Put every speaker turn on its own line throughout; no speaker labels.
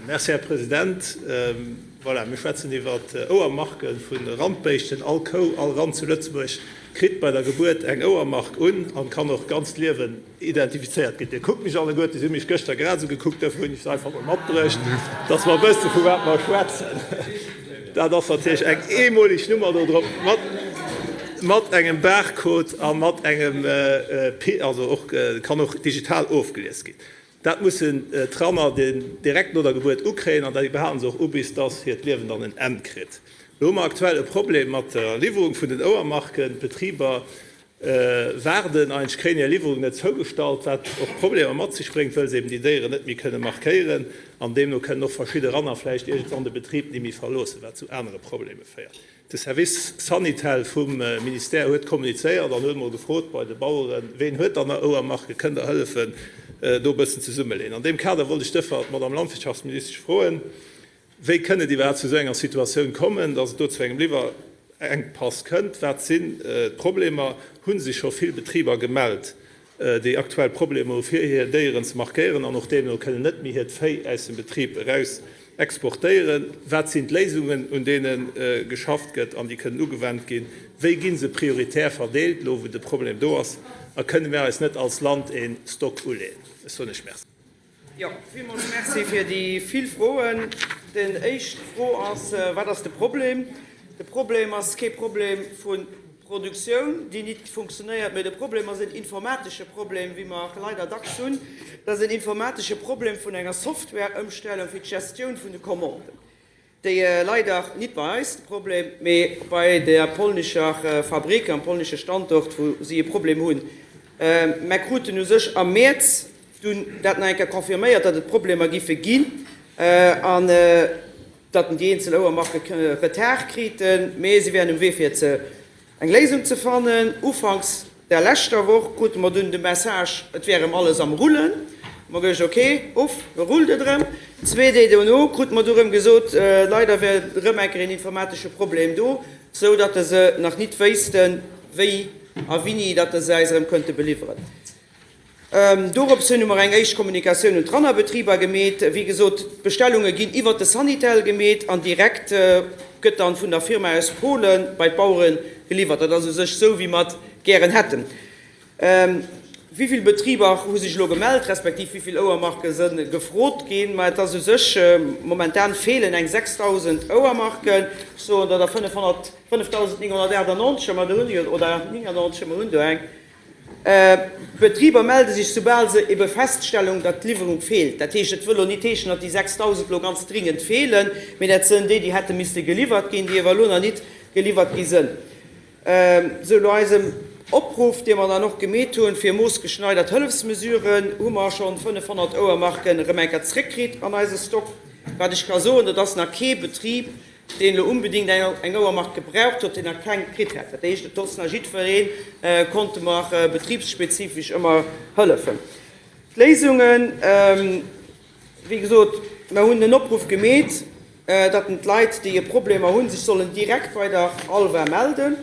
Merci, Här President. Voilà, mir schwätzen iwwer Ouermarke vu Randbéischten. All Kou, all Rand zu Lëtzebuerg kritt bei der Gebuert eng Ouermark un an kann och d'ganzt Liewen identifizéiert ginn. Dir kuckt mech alleguerten, si hu mech gëschter grad esou gekuckt, duerfir hunn ech se einfach mol matbruecht, dass mer wësse vu wat mer schwätzen. Dat ass natierlech eng eemoleg Nummer do drop mat, mat engem Barcode a mat engem, also och, kann och digital ofgelies ginn. Dat mussen d'Ranner direkt no der Gebuert ukréien an déi behalen se och u bis dass hiert Liewen dann en Enn kritt. Lo hu mer aktuell e Problem mat der Liwwerung vun den Ouermarken. D'Betriber waarden eigentlech, kréien hir Liwwerung net zougestallt, wat och Problemer mat sech bréngt, wëll se eben déi Déieren net méi kënne markéieren an deemno kënnen och verschidde Ranner vläicht iergendwann de Betrib ni méi verloossen, wat zu anere Probleme féiert. De Service Sanitel vum Ministère huet kommunizéiert an huet emol gefrot bei de Baueren, Ween huet dann nach Ouermarke, kënnt Der hëllefen do e bëssen zesummeleeën? An deem Kader wollt ech dëfer d'Madame Landwirtschaftsministesch froen, Wéi kënn et iwwerhaapt zu esou enger Situatioun kommen, datt et do zu engem Liwwerenkpass kënnt? Wat sinn d'Problemer? Hu sech scho vill Betriber gemellt, déi aktuell Problemer hu fir hir Déieren ze markéieren an och deemno kënnen net méi hiert Véi aus dem Betrib eraus exportéieren. Wat sinn d'Léisungen, un deene geschafft gëtt an déi kënnen ugewennt ginn? Wéi gi se prioritär verdeelt, elo wou de Problem do ass? A kënne mir eis net als Land ee Stock uleeën? Ech soen Iech Merci.
Jo, villmools Merci fir déi vill Froen. Den éischt Fro ass, Wat ass de Problem? De Problem ass kee Problem vu Produktioun, déi nit funktionéiert, mä de Problem ass en informatesche Problem, wéi mer leider dacks hunn. Dat ass en informatesche Problem vun enger Softwareëmstellung fir d'Gestioun vun de Commanden. Déi leider nit bei eis de Problem, mee bei der polnischer Fabrik, am polnische Standort, wou si e Problem hunn. Mer kruten u sech am Mäerz dunn dat nach eng Kéier confirméiert, datt et Problemer giffe ginn an datt déi eenzel Ouermarke Retard kriten, mee si wären um Wee fir ze Eng Léisung ze fannen. Ufanks der leschter Woch krute mer dunn de Message, et wär erëm alles am Rullen. Hu mer geduecht, ok, uff, lo rullt et erëm. Zwee Deeg dono krute mer du erëm gesot, leider wär erëm eng Kéier een informatesche Problem do, sou datt se nach nit wéissten, wéi a wini datt se eis erëm kënnte beliwweren. Dorops hunn hu mer eng éischt Kommunikatioun un d'Rannerbetriber gemeet. Wéi gesot, d'Bestellunge ginn iwwert de Sanitel gemeet an direkt gëtt dann vun der Firma aus Polen bei d'Bauere geliwwert. Dat ass u sech esou, wéi mer et gären hätten. Wéi vill Betriber hu sech elo gemellt, respektiv wéi vill Ouermarke së gefrot ginn? Ma et ass u sech, momentan feelen eng 6.000 Ouermarken. Ech soen der der 500, 5.998, ma do hunn jo, oder 99, mer hunn do eng. D'Betriber melde sech, soubal se ebe feststellung, datt d'Liwwerung feelt. Dat heescht, et wëll elo nit heeschen, datt déi 6.000 elo ganz dringend feelen, mee dat sënn déi, déi hätte misste geliwwert ginn, déi ewer elo nach nit geliwwert gi sënn. Sou, no eisem Opruff, dee mer dann och gemeet hunn, fir moossgeschneidert Hëllefsmesuren, hu mer schonn 500 Ouermarken erëm eng Kéier zréckkritt an eise Stock. Wat ech ka soen, et ass nach kee Betrib, deen elo unbedingt eng Ouermark gebraucht huet, deen nach keng kritt hätt. Dat heescht, et ass nach jiddweree konnte mer betribsspezifesch ëmmer hëllefen. D'Léisungen, wéi gesot, mer hunn en Opruff gemeet, datt d'Leit, déi Problemer hunn, sech sollen direkt bei der ALVA melden.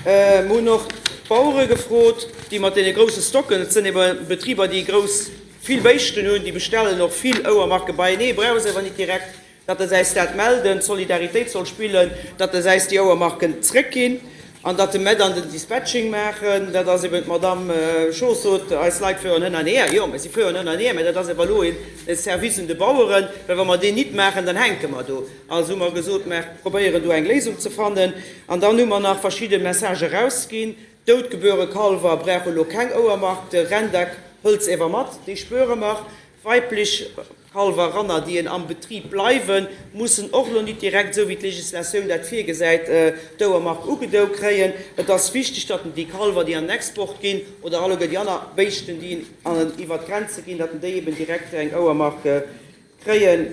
Mer hunn och d'Bauere gefrot, déi mat deene grousse Stocken, et sënn ebe Betriber, déi grouss, vill Béischten hunn, déi bestellen och vill Ouermarke beienee, brauche se awer nit direkt, datt es äis dat melden, d'Solidaritéit soll spillen, datt es äis déi Ouermarken zréckginn an datt de mer dann den Dispatching maachen. Dat ass eben, d'Madamm Schoos sot, eis Leit fueren hënn an her. Jo, mä si fueren hënn an her, mä dat ass awer elo e Service un de Baueren, well wa mer deen nit maachen, dann hänke mer do. Also hu mer gesot, mer probéieren do eng Léisung ze fannen. An dann hu mer nach verschidde Messagë erausginn. Doutgebuere Kalwer brauche elo keng Ouermark, de Rendac hëlt se ewer mat, déi spuere mer. Weiblech Kalwer, Ranner, déi en am Betrib bleiwen, mussen och elo nit direkt, esou wéi d'Legislatioun dat virgesäit, d'Ouermark ugedou kréien. Et ass wichteg, datt en déi Kalwer, déi an den Export ginn, oder alleguer déi aner Béischten, déi iwwert d'Grenze ginn, datt en déi eben direkt eng Ouermark Kréien.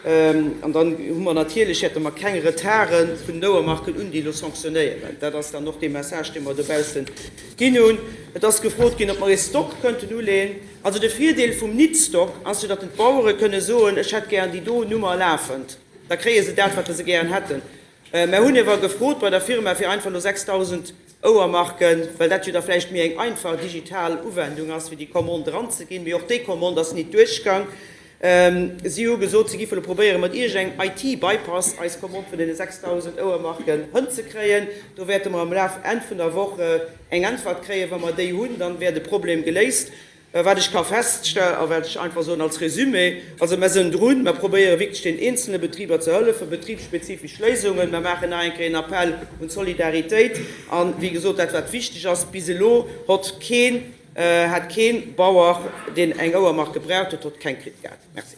An dann hu mer natierlech, hätte mer keng Retarde vun den Ouermarken un, déi elo sanctionnéieren. Dat ass dann och dee Message, dee mer dobausse ginn hunn. Et ass gefrot ginn, ob mer ee Stock könnten uleeën. Also de Virdeel vum Nit-Stock ass jo, datt den d'Bauere kënne soen, ech hätt gären déi do Nummer lafend. Da kréie se dat, wat se gären hätten. Mer hunn ewer gefrot bei der Firma, fir einfach elo 6.000 Ouermarken, well dat jo da vläicht méi eng einfach digital Uwendung ass, fir déi Commande eranzeginn. Mee och déi Commande ass nit duerchgang. Si hu gesot, si giffe elo probéieren, mat iergendengem IT-Bypass eis Commande vun deene 6.000 Ouermarken hënzekréien. Do wäerte mer am Laf Enn vun der Woch eng Äntwert kréien. Wa mer déi hunn, dann wär de Problem geléist. Wat ech ka feststellen a wat ech einfach soen als Résumé, also mer sënn drun, mer probéiere wierklech den eenzelne Betriber ze hëllefen, betribsspezifesch Léisungen, mer maachen nach eng Kéier en Appell un d'Solidaritéit an, wéi gesot, dat wat wichteg ass, bis elo hott keen, hat keen Bauer, deen eng Ouermark gebraucht huet, hott keng kritt gehat. Merci.